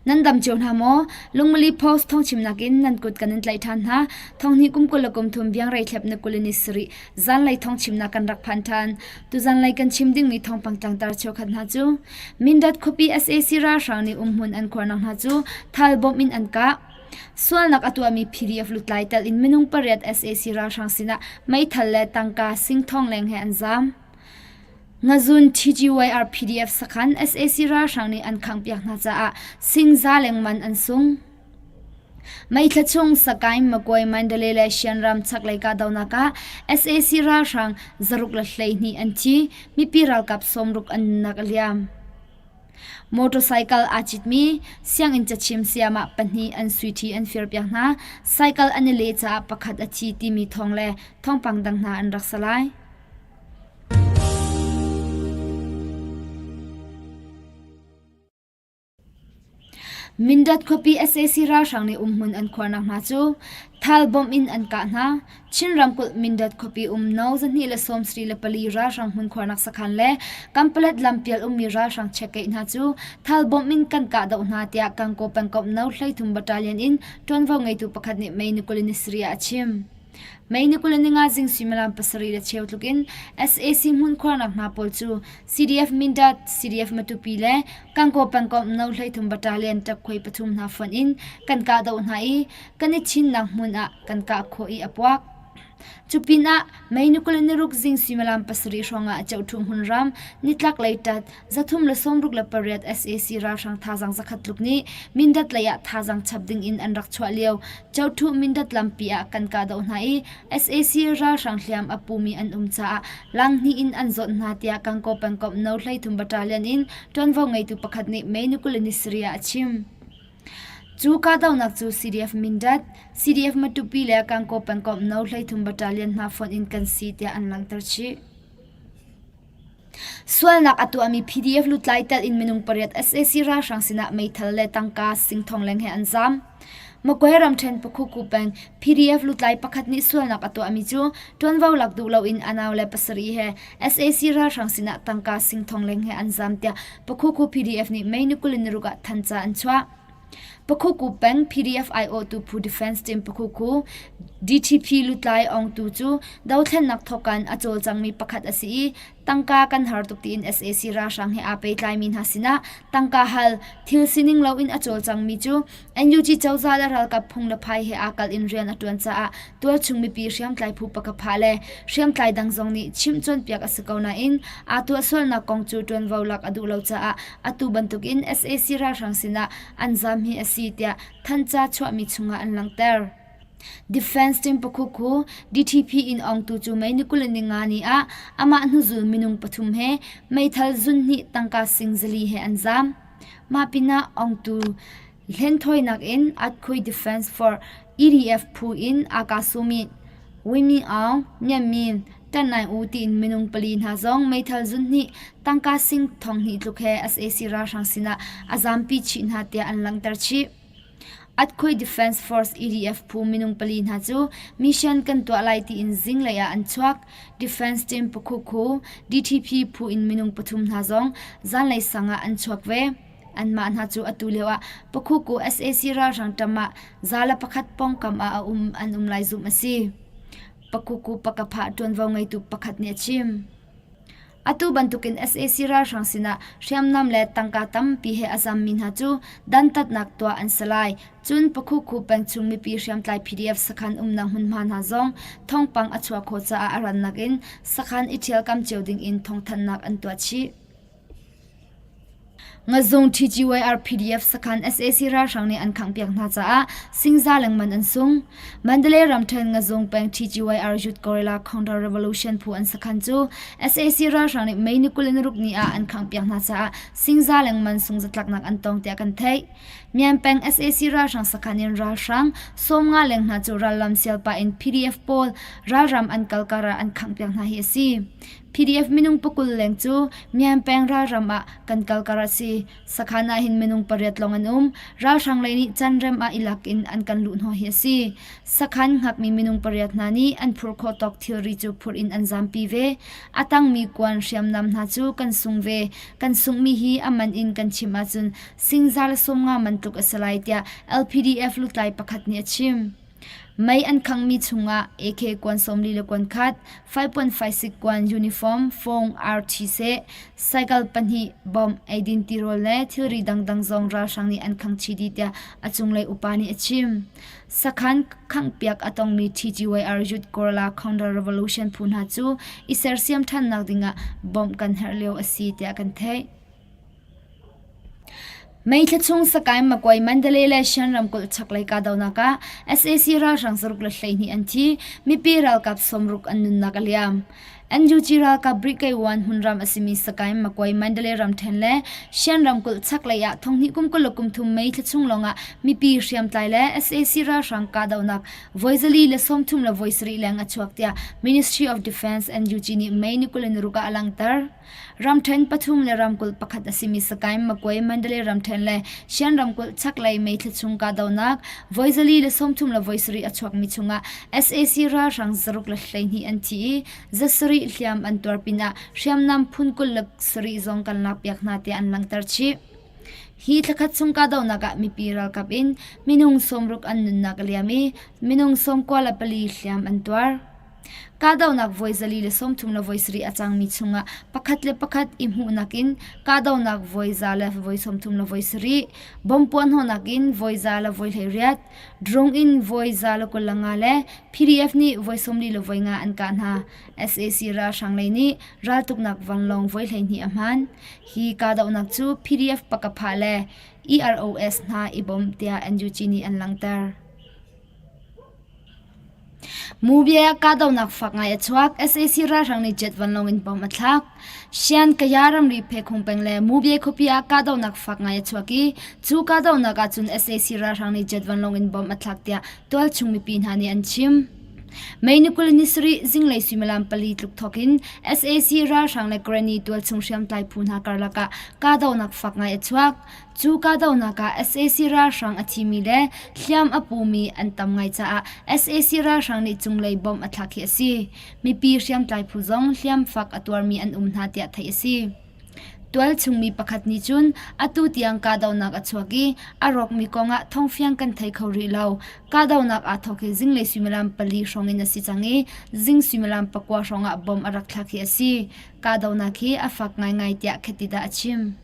Nan dam cio hna maw? Lungmali Post thawngchimnak in nan kut kan in tlaih ṭhan hna. Thonghnih kum 20 le kum thum biangrei thlep na 20 ni sarih zanlei thawngchimnak kan rak phan ṭhan. Tuzanlei kan chim dingmi thawngpang tlangtar cheukhat hna cu Mindat khuapi sac ralhrang nih umhmun an khuarnak hna cu thal bomb in an kah. Sualnak a tuahmi PDF lutlai telh in minung pariat sac ralhrang sinah meithal le tangka singthong leng he an zaam. Ngazun TGYR PDF sakhan sac ralhrang nih an khanghpiak hna caah singza lengman an sung. May thla chung Sagaing, Magway, Mandalay le Shan chaklei kahdohnak ah sac ralhrang 112 an thi, mipi ralkap 60 an nunnak a liam. Motorcycle aa citmi sianginn cachim sayamah pahnih an suiṭhi an firpiak hna. Cycle an i leh caah pakhat a thi timi thawng le thawngpang dang hna an rak si lai. Mindat khuapi sac ralhrang nih umhmun an khuarnak hna cu thal bomb in an kah hna. Chin ramkulh Mindat khuapi um No. 274 ralhrang hmunkhuarnak sakhan le Kanpalet lampial ummi ralhrang checkgate hna cu thal bomb in kan kahdoh hna tiah Gangaw pengkomh No. 13 Battalion in ṭuanvo ngeitu pakhat nih May 23 ah a chim. May ni 25 zing suimilam pasarih le cheu tluk in sac hmunkhuarnak hna pawl cu CDF Mindat, CDF Matupi le Gangaw pengkomh No. 13 Battalion ṭapkhuai pathum hna fonh in kan kahdoh hna i kan i chinnak hmun ah kan kah khawh i a puak. Cu pinah May ni 26 zing suimilam pasarih hrawngah Ceuṭhu hmunram nitlaklei ṭat 368 sac ralhrang thazaang zakhat tluk nih Mindat lei ah thazaang chap ding in an rak chuah lio Ceuṭhu Mindat lampi ah kan kahdoh hna i sac ralhrang hliam a pumi an um caah lang hnih in an zawnh hna tiah Gangaw pengkomh No. 13 Battalion in ṭuanvo ngeitu pakhat nih May ni 23 ah a chim. Cu kahdohnak cu CDF Mindat, CDF Matupi le Gangaw pengkomh No. 13 Battalion hna fonh in kan si tiah an langhter chih. Sualnak a tuahmi PDF lutlai telh in minung pariat sac ralhrang sinah meithal le tangka singthong leng he an zaam. Magway ramṭhen Pakhuku peng PDF lutlai pakhat nih sualnak a tuahmi cu ṭuanvo lak duh loin a nau le pasarih he sac ralhrang sinah tangka singthong leng he an zaam tiah Pakhuku PDF nih May ni 26 ah thanca an chuah. Pakhuku peng PDF aiawhtu phu Defense Team Pakhuku DTP lutlai Aung Tu cu dothlennak thawkkan a cawlcangmi pakhat a si i tangka kan har tuk tiin sac ralhrang he aa pehtlaimi hna sinah tangka hal thil sining loin a cawlcangmi cu NUG cozah le ralkap phung le phai he aa kalh in rian a ṭuan caah tualchung mipi hriamtlai phu pakapha le hriamtlai dang zong nih chimh cawnpiak a si ko nain aa tuahsualnak kong cu ṭuanvo lak a duh lo caah atu bantukin sac ralhrang sinah an zaam hi a si tiah thanca chuahmi chungah an langhter. Defense Team Pakhuku DTP in ongtu cu May ni 25 ni ah amah hnuzul minung pathum he meithal zunhnih tangka sing zali he an zaam. Mah pinah ongtu hlenthawinak in Atkhui Defense for EDF phu in Akasumi, Wimi Aung, Myat Min, Tan Naing U tiin minung pali hna zong meithal zunhnih tangka sing thonghnih tluk he sac ralhrang sinah a zaampi chih hna tiah an langhter chih. Atkhui Defense Force EDF phu minung pali hna cu mission kan tuah lai tiin zinglei ah an chuak. Defense Team Pakhukhu DTP phu in minung pathum hna zong zanlei sang ah an chuak ve. Anmah hna cu atu lio ah Pakhukhu sac ralhrang ṭam ah za le pakhat pawngkam ah a um an um lai zumh a si. Pakhukhu pakapha ṭuanvo ngeitu pakhat nih a chim. Atu bantukin sac ralhrang sinah hriamnam le tangka tampi he a zammi hna cu dantatnak tuah an si lai. Cun Pakhukhu pengchung mipi hriamtlai PDF sakhan umnak hmunhma hna zong thawngpang a chuah khawh caah a rannak in sakhan i ṭhialkam cio dingin thawngthanhnak an tuah chih. Ngazung TGYR PDF sakhan sac ralhrang nih an khanghpiak hna caah singza lengmang an sung. Mandalay ramṭhen Ngazung peng TGYR Youth Guerrilla Counter Revolution phu an sakhan cu sac ralhrang nih May ni 26 ni ah an khanghpiak hna caah singza lengmang sungzatlaknak an tong tiah kan theih. Myan peng sac ralhrang sakhan in ralhrang 50 leng hna cu rallam sial pah in PDF pawl ralram an kal kar ah an khanghpiak hna hi a si. PDF minung pakul leng cu Myan peng ralram ah kan kal kar a si. Sakhan ah hin minung pariat lawng an um. Ralhrang lei nih canrem ah i lak in an kan luhhnawh hi a si. Sakhan hngakmi minung pariat hna nih an phurh khawh tawk thilri cu phurh in an zampi ve. A tangmi kuan hriamnam hna cu kan sung ve. Kan sunghmi hi a man in kan chim ahcun singza le 50 man tluk a si lai tiah LPDF lutlai pakhat nih a chim. Mei an khanghmi chungah AK kuan 40 le kuan khat, 5.56 kuan uniform, phone, RT seh, cycle pahnih, bomb, eidin tirawl le thilri dangdang zong ralhrang nih an khangh chih dih tiah a cunglei upa nih a chim. Sakhan khanghpiak a tongmi TGYR Youth Gorilla Counter Revolution phu hna cu i sersiam ṭhannak dingah bawmh kan herh lio a si tiah kan theih. May thla chung Sakae Magway Mandalay le Shan ramkulh chaklei kahdohnak ah sac ralhrang 6 12 an thi, mipi ralkap 60 an nunnak a liam. NUG ralkap Brigade 1 hmunram a simi Sakae Magway Mandalay ramṭhen le Shan ramkulh chaklei ah thonghnih kum 23 May thla chung lawngah mipi hriamtlai le sac ralhrang kahdohnak voi 4 le 30 le voi 7 leng a chuak tiah Ministry of Defense NUG nih May ni 26 ah a langhter. Ramṭhen pathum le ramkulh pakhat a simi Sagaing Magway Mandalay ramṭhen le Shan ramkulh chaklei meithla chung kahdohnak voi 4 le 30 le voi 7 a chuakmi chungah sac ralhrang zaruk le 12 an thi i zasarih hliam an tuar pinah hriamnam phun 27 zong kan lakpiak hna tiah an langhter chih. Hi thlakhat chung kahdohnak ah mipi ralkap in minung 60 an nunnak a liam i minung 94 hliam an tuar. Kahdohnak voi 4 le 30 le voi 7 a cangmi chungah pakhat le pakhat i hmuhnak in kahdohnak voi za le voi 30 le voi 7, bom puahhnawhnak in voi za le voi 18, drone in voi za le 25 le PDF nih voi 40 le voi nga an kah hna. Sac ralhrang lei nih raltuknak vanlawng voi 12 a hman. Hi kahdohnak cu PDF pakapha le EROS hna i bawm tiah NUG nih an langhter. Mubia kahdohnak fak ngai a chuak. Sac ralhrang nih jet vanlawng in bomb a thlak. Shan Kaya ramri Phekhung peng le Mubia khuapi ah kahdohnak fak ngai a chuak i cu kahdohnak ahcun sac ralhrang nih jet vanlawng in bomb a thlak tiah tualchung mipi hna nih an chim. May ni 20 ni sarih zinglei suimilam pali tluk thawk in sac ralhrang le Granny tualchung hriamtlai phu hna karlak ah kahdohnak fak ngai a chuak. Cu kahdohnak ah sac ralhrang a thimi le hliam a pumi an tam ngai caah sac ralhrang nih cunglei bomb a thlak hi a si. Mipi hriamtlai phu zong hliam fak a tuarmi an um hna tiah theih a si. Tualchung mi pakhat nih cun atu tiang kahdohnak a chuak i a rawkmi kong ah thawngfiang kan thei kho rih lo. Kahdohnak aa thawk hi zinglei suimilam pali hrawng in a si cang i zing suimilam pakua hrawng ah bomb a rak thlak hi a si. Kahdohnak hi a fak ngaingai tiah Khetida a chim.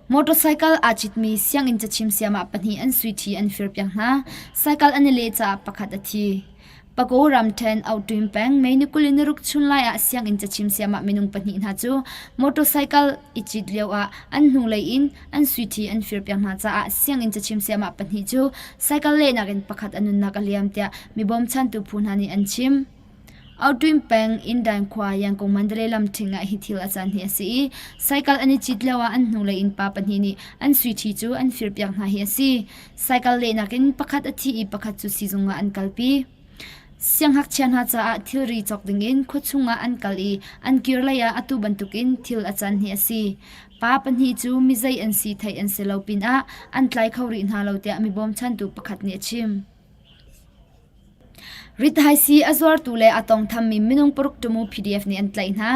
Motorcycle aa citmi sianginn cachim sayamah pahnih an suiṭhi an firpiak hna. Cycle an i leh caah pakhat a thi. Pago ramṭhen Auhṭuin peng May ni 26 chunlai ah sianginn cachim sayamah minung pahnih hna cu motorcycle i cit lioah an hnulei in an suiṭhi an firpiak hna caah sianginn cachim sayamah pahnih cu cycle lehnak in pakhat a nunnak a liam tiah mi bawmchantu phu hna nih an chim. Auṭuin peng Indaing khua Yangon Mandalay lamṭhing ah hi thil a can hi a si i cycle an i cit lioah an hnulei in pa pahnih nih an suiṭhi cu an firpiak hna hi a si. Cycle lehnak in pakhat a thi i pakhat cu siizung ah an kalpi. Siangngakchia hna caah thilri cawk dingin khuachung ah an kal i an kir lei ah atu bantukin thil a can hi a si. Pa pahnih cu mizei an si theih an si lo pinah an tlai kho rih hna lo tiah mi bawmchantu pakhat nih a chim. Rithaisii a zuartu le a tawngthammi minung paruk Tamu PDF nih an tlaih hna.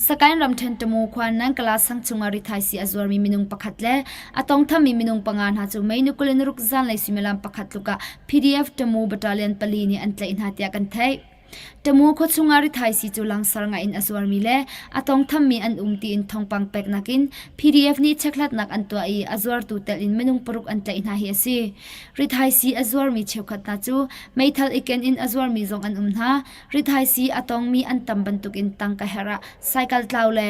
Sakaing ramṭhen Tamu khua Nankala sang chungah rithaisii a zuarmi minung pakhat le a tawngthammi minung panga hna cu May ni 26 zanlei suimilam pakhat tluk ah PDF Tamu Battalion pali nih an tlaih hna tiah kan theih. Tamu khuachung ah rithaisii cu langsar ngai in a zuarmi le a tawngthammi an um tiin thawngpang peknak in PDF nih chekhlatnak an tuah i a zuartu telh in minung paruk an tlaih hna hi a si. Rithaisii a zuarmi cheukhat hna cu meithal i ken in a zuarmi zong an um hna. Rithaisii a tongmi an tam bantukin tangka herh ah cycle tlau le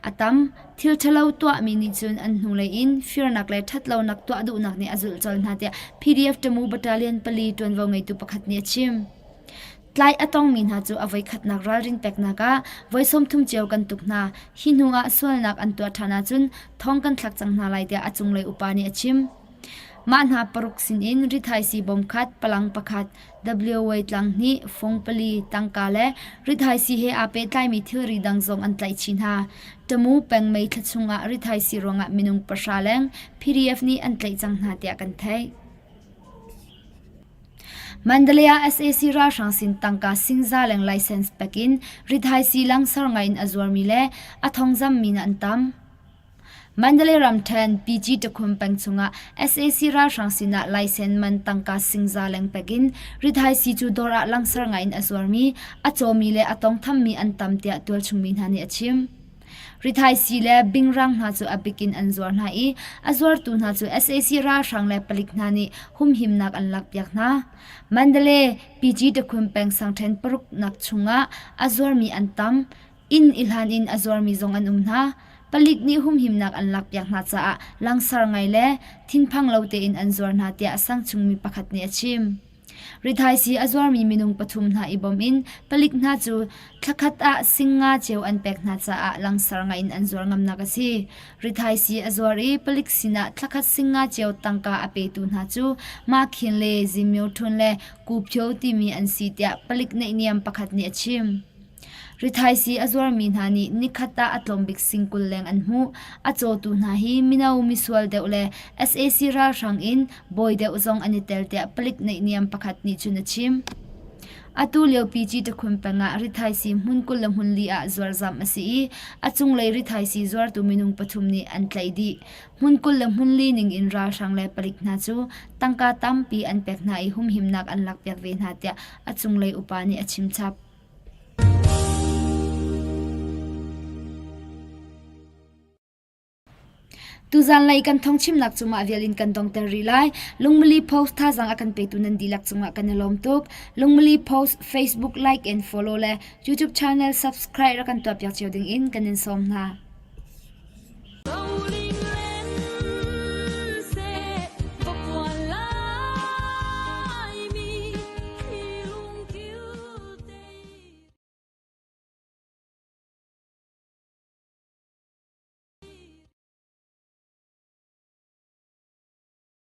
a tam. Thil ṭhalo tuahmi nih cun an hnulei in firnak le ṭhatlonak tuah duhnak nih a zulh colh hna tiah PDF Tamu Battalion pali ṭuanvo ngeitu pakhat nih a chim. Tlai a tongmi hna cu a voikhatnak ralrin peknak ah voi 30 cio kan tuk hna. Hi hnu ah sualnak an tuah ṭhan ahcun thong kan thlak cang hna lai tiah a cunglei upa nih a chim. Mah hna paruk sinin rithaisii bawm khat, palang pakhat, WA tlang hnih, fung pali, tangka le rithaisii he aa pehtlaimi thilri dang zong an tlaih chih hna. Tamu peng May thla chungah rithaisii ruangah minung pahra leng PDF nih an tlaih cang hna tiah kan theih. Mandalay ah sac ralhrang sin tangka singza leng license pek in rithaisii langsar ngai in a zuarmi le a thongzammi an tam. Mandalay ramṭhen PG Takhum peng chungah sac ralhrang sinah laisen man tangka singza leng pek in rithaisii cu dawr ah langsar ngai in a zuarmi, a cawmi le a tawngthammi an tam tiah tualchung mi hna nih a chim. Rithaisii le bingrang hna cu a bik in an zuar hna i a zuartu hna cu sac ralhrang le palik hna nih humhimnak an lakpiak hna. Mandalay PG Takhum peng sangṭhen paruknak chungah a zuarmi an tam. Inn i hlan in a zuarmi zong an um hna. Palik nih humhimnak an lakpiak hna caah langsar ngai le thinphang lo tein an zuar hna tiah sang chungmi pakhat nih a chim. Rithaisii a zuarmi minung pathum hna i bawm in palik hna cu thlakhat ah singnga cio an pek hna caah langsar ngai in an zuar ngamnak a si. Rithaisii a zuar i palik sinah thlakhat singnga cio tangka a petu hna cu Ma Khin le Zin Myo Htun le Ku Phyo timi an si tiah palik naihniam pakhat nih a chim. Rithaisii a zuarmi hna nih nikhat ah a tlawmbik sing 20 leng an hmuh. A cawtu hna hi mino misual deuh le sac ralhrang in bawi deuh zong an i tel tiah palik naihniam pakhat nih cun a chim. Atu lio PG Takhun peng ah rithaisii hmun 20 le hmun li ah zuarzamh a si i a cunglei rithaisii zuartu minung pathum nih an tlaih dih. Hmun 20 le hmun li ning in ralhrang le palik hna cu tangka tampi an pek hna i humhimnak an lakpiak ve hna tiah a cunglei upa nih a chimchap. Tuzanlei kan thawngchimnak cu mah vial in kan dongter rih lai. Lungmili Post thazaang a kan petu nan dihlak cungah kan i lawm tuk. Lungmili Post Facebook like and follow le YouTube channel subscribe rak kan tuahpiak cio ding in kan in sawm hna.